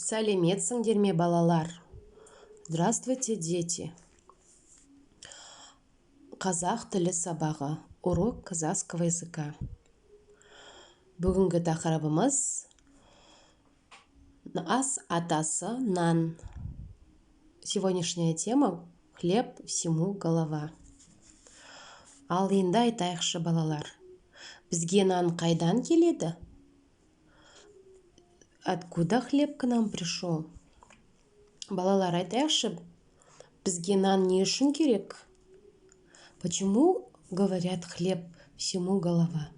Сәлеметсіңдер ме, балалар! Здравствуйте, дети! Қазақ тілі сабағы, урок казахского языка. Бүгінгі тақырыбымыз: ас атасы нан. Сегодняшняя тема: хлеб всему голова. Ал енді айтайықшы, балалар, бізге нан қайдан келеді? Откуда хлеб к нам пришел? Балалар, айтайықшы, бізге нан не үшін керек? Почему говорят «хлеб всему голова»?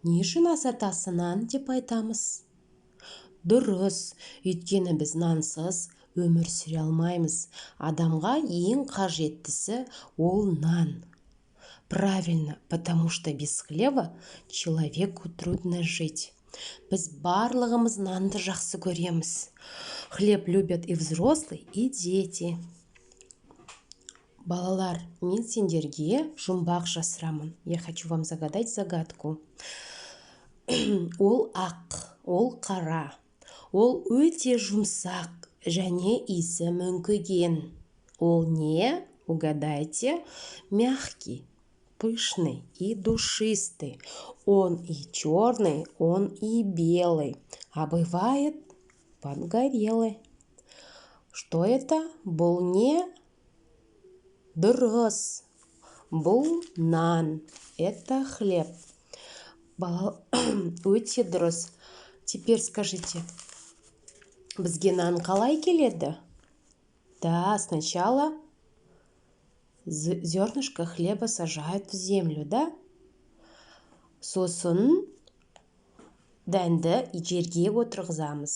Не үшін ас атасы нан деп айтамыз? Дұрыс, өйткені біз нансыз өмір сүре алмаймыз. Адамға ең қажеттісі ол нан. Правильно, потому что без хлеба человеку трудно жить. Біз барлығымыз нанды жақсы көреміз. Хлеб любят и взрослые, и дети. Балалар, мен сендерге жұмбақ жасырамын. Я хочу вам загадать загадку. Ол ақ, ол қара, ол өте жұмсақ және иісі мүңкіген. Ол не? Угадайте. Мягкий, пышный и душистый. Он и черный, он и белый, а бывает подгорелый. Что это? Бұл не? Дұрыс, бұл нан. Это хлеб. Өте дұрыс. Теперь скажите, бізге нан қалай келеді? Да, сначала зернышко хлеба сажают в землю, да? Сосын дәнді жерге отырғызамыз.